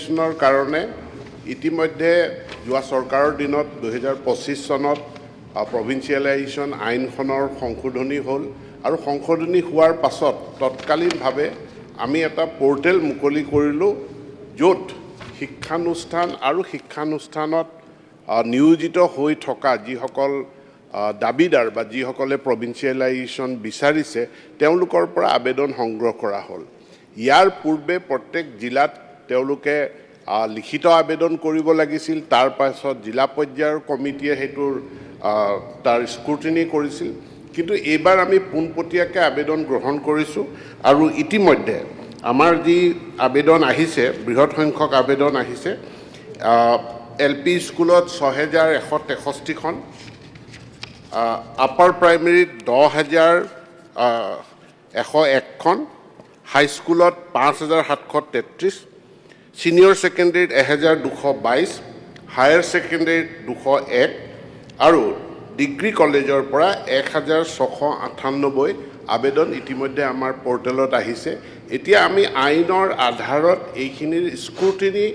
প্ৰভিঞ্চিয়েলাইজেশ্যনৰ কাৰণে ইতিমধ্যে যোৱা চৰকাৰৰ দিনত 2025 চনত প্ৰভিঞ্চিয়েলাইজেশ্যন আইনখনৰ সংশোধনী হ'ল আৰু সংশোধনী হোৱাৰ পাছত তৎকালীনভাৱে আমি এটা পৰ্টেল মুকলি কৰিলোঁ, য'ত শিক্ষানুষ্ঠান আৰু শিক্ষানুষ্ঠানত নিয়োজিত হৈ থকা যিসকল দাবীদাৰ বা যিসকলে প্ৰভিঞ্চিয়েলাইজেশ্যন বিচাৰিছে, তেওঁলোকৰ পৰা আবেদন সংগ্ৰহ কৰা হ'ল। ইয়াৰ পূৰ্বে প্ৰত্যেক জিলাত তেওঁলোকে লিখিত আবেদন কৰিব লাগিছিল, তাৰ পাছত জিলা পৰ্যায়ৰ কমিটিয়ে সেইটোৰ তাৰ স্ক্ৰুটিনি কৰিছিল। কিন্তু এইবাৰ আমি পোনপটীয়াকৈ আবেদন গ্ৰহণ কৰিছোঁ আৰু ইতিমধ্যে আমাৰ যি আবেদন আহিছে, বৃহৎ সংখ্যক আবেদন আহিছে। এল পি স্কুলত 6163খন, আপাৰ প্ৰাইমেৰীত 10,101খন, হাইস্কুলত 5733, ছিনিয়ৰ ছেকেণ্ডেৰীত 1222, হায়াৰ ছেকেণ্ডেৰীত 201 আৰু ডিগ্ৰী কলেজৰ পৰা 1698 আবেদন ইতিমধ্যে আমাৰ পৰ্টেলত আহিছে। এতিয়া আমি আইনৰ আধাৰত এইখিনিৰ স্ক্ৰুটিনি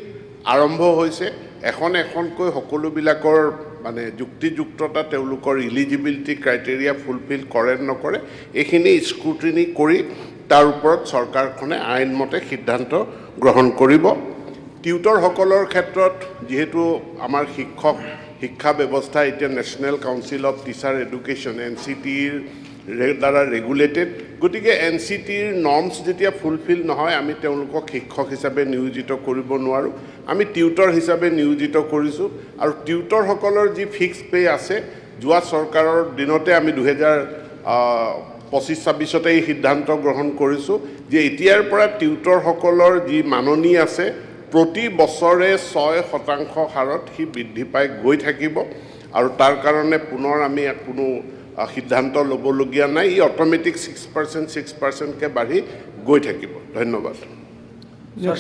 আৰম্ভ হৈছে। এখন এখনকৈ সকলোবিলাকৰ মানে যুক্তিযুক্ততা, তেওঁলোকৰ ইলিজিবিলিটি ক্ৰাইটেৰিয়া ফুলফিল কৰে নে নকৰে, এইখিনি স্ক্ৰুটিনি কৰি তাৰ ওপৰত চৰকাৰখনে আইনমতে সিদ্ধান্ত গ্ৰহণ কৰিব। টিউটৰসকলৰ ক্ষেত্ৰত যিহেতু আমাৰ শিক্ষক শিক্ষা ব্যৱস্থা এতিয়া National Council of Teacher Education, এনচিটিৰ দ্বাৰা ৰেগুলেটেড, গতিকে এনচিটিৰ নৰ্মছ যেতিয়া ফুলফিল নহয়, আমি তেওঁলোকক শিক্ষক হিচাপে নিয়োজিত কৰিব নোৱাৰোঁ। আমি টিউটৰ হিচাপে নিয়োজিত কৰিছোঁ আৰু টিউটৰসকলৰ যি ফিক্স পে' আছে, যোৱা চৰকাৰৰ দিনতে আমি 2025-26তে এই সিদ্ধান্ত গ্ৰহণ কৰিছোঁ যে এতিয়াৰ পৰা টিউটৰসকলৰ যি মাননি আছে, প্ৰতি বছৰে 6% হাৰত সি বৃদ্ধি পাই গৈ থাকিব আৰু তাৰ কাৰণে পুনৰ আমি কোনো সিদ্ধান্ত ল'বলগীয়া নাই। ই অট'মেটিক 6%, 6%কৈ বাঢ়ি গৈ থাকিব। ধন্যবাদ।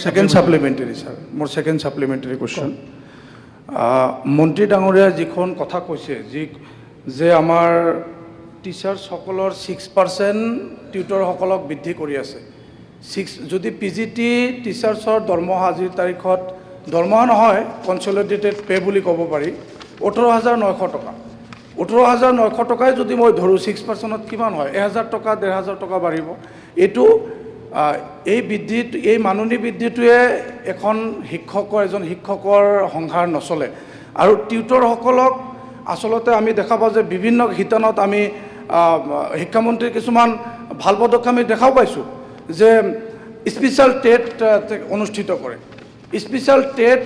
ছেকেণ্ড ছাপ্লিমেণ্টাৰী ছাৰ, মোৰ ছেকেণ্ড ছাপ্লিমেণ্টাৰী কুৱেশ্যন। মন্ত্ৰী ডাঙৰীয়াই যিখন কথা কৈছে, যি যে আমাৰ টিচাৰ্ছসকলৰ 6% টিউটৰসকলক বৃদ্ধি কৰি আছে, ছিক্স যদি পি জি টি টিচাৰ্ছৰ দৰমহা আজিৰ তাৰিখত, দৰমহা নহয়, কনচলিডেটেড পে' বুলি ক'ব পাৰি, 18,900 টকা। 18,900 টকাই যদি মই ধৰোঁ, 6%ত কিমান হয়? 1000 টকা, 1500 টকা বাঢ়িব। এইটো এই বৃদ্ধিত, এই মাননি বৃদ্ধিটোৱে এখন শিক্ষকৰ, এজন শিক্ষকৰ সংসাৰ নচলে। আৰু টিউটৰসকলক আচলতে আমি দেখা পাওঁ যে বিভিন্ন শিতানত আমি শিক্ষামন্ত্ৰীৰ কিছুমান ভাল পদক্ষেপ আমি দেখাও পাইছোঁ যে স্পেচিয়েল টেট অনুষ্ঠিত কৰে, স্পেচিয়েল টেট।